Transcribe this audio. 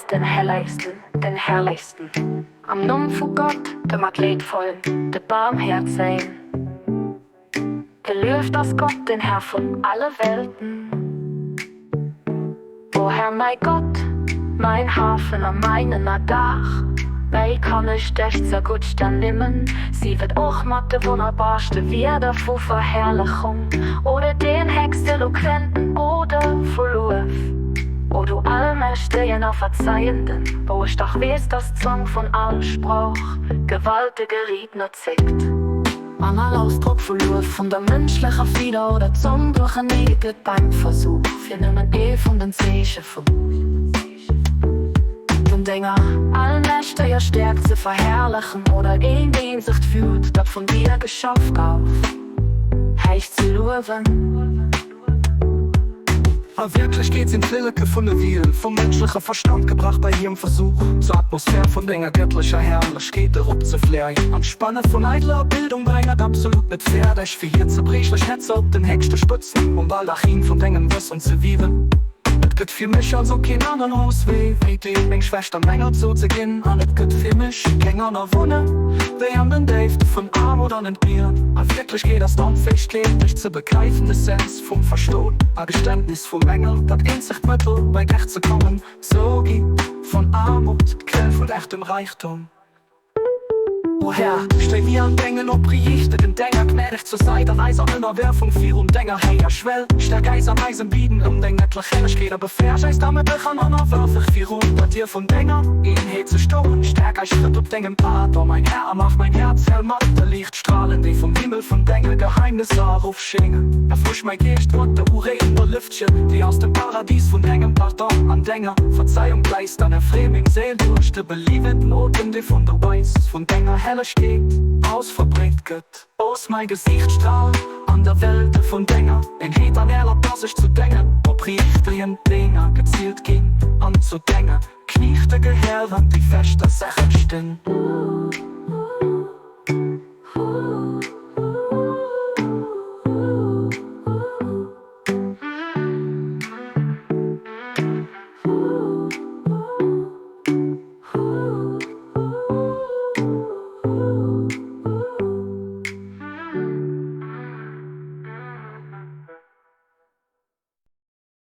ass den Hellegsten, den Herrlichsten. Am Numm vu Gott, dem Matleedvollen, de Barmhäerzegen. Gelueft ass Gott, den Herr vun alle Welten. O Herr mäi Gott, mäin Hafen a mäin Ënnerdaach, wéi kann ech dech zerguttst ernimmen? Sief et och mat de wonnerbarste Wierder vu Verherrlechung oder den héchst eloquenten Ode vu Luef. O du Allmächtegen a Verzeienden, wou ech dach weess, dass d'Zong vun all Sprooch gewaltege Riedner zéckt. An all Ausdrock vu Luef vun der mënschlecher Fieder oder Zong duerchernee gëtt beim Versuch, fir nëmmen ee vun den Zeeche vun denger allmächteger Stäerkt ze verherrlechen oder een eenzegt Wuert, dat vun dir geschaf gouf, héich ze luewen. A Wierklechkeet sinn d'Flilleke vun de Wiel vum mënschleche Verstand gebrach bei hirem Versuch, zur Atmosphär vun denger gëttlecher Herrlechkeet eropzefléien. An d'Spanne vun eideler Bildung bréngen et absolut net fäerdeg, fir hir zerbriechlech Netzer op den héchste Spëtzen um Baldachin vun dengem Wëssen ze wiewen. Et gëtt fir mech also keen aneren Auswee, wéi dir meng Schwächt an menger Zo ze ginn, an et gëtt fir mech keng aner Wunne wéi an den Déifte vun Aarmut an Entbieren. A Wierklechkeet ass d'Onfäegkeet, dech ze begräifen, d'Essenz vum Verstoen a Geständnis vum Mängel, dat eenzegt Mëttel, bei dech ze kommen. Sou gi vun Aarmut d'Quell vun echtem Räichtum. O Här, stéi mir an dengen opriichtegen Denger gnädeg zur Sait an eiser Ënnerwerfung virun denger héijer Schwell. Stärk äis an eisem Bieden ëm deng gëttlech Hellegkeet a befäeg äis damëtteg an ënnerwërfeg virun der Dier vun denger Eenheet ze stoen. Stärk eis Schrëtt op dengem Pad, o mäin Här, a maach mäin Häerz hell mat de Liichtstralen, déi vum Himmel vun denge Geheimnisser erofschéngen. Erfrësch mäi Geescht mat der ureegender Lëftchen, déi aus dem Paradis vun dengem Pardon an denger Verzeiung bléist, an erfree meng Séil duerch de beliewenden Otem, dee vun der Weis vun denger Hellegkeet aus verbreet gëtt. Looss mäi Gesiicht stralen an der Welt vun denger Eenheet an erlab, dass ech zu dengen opriichtegen Dénger gezielt ginn an zu denge Kniechte gehéieren, déi fest a sécher stinn.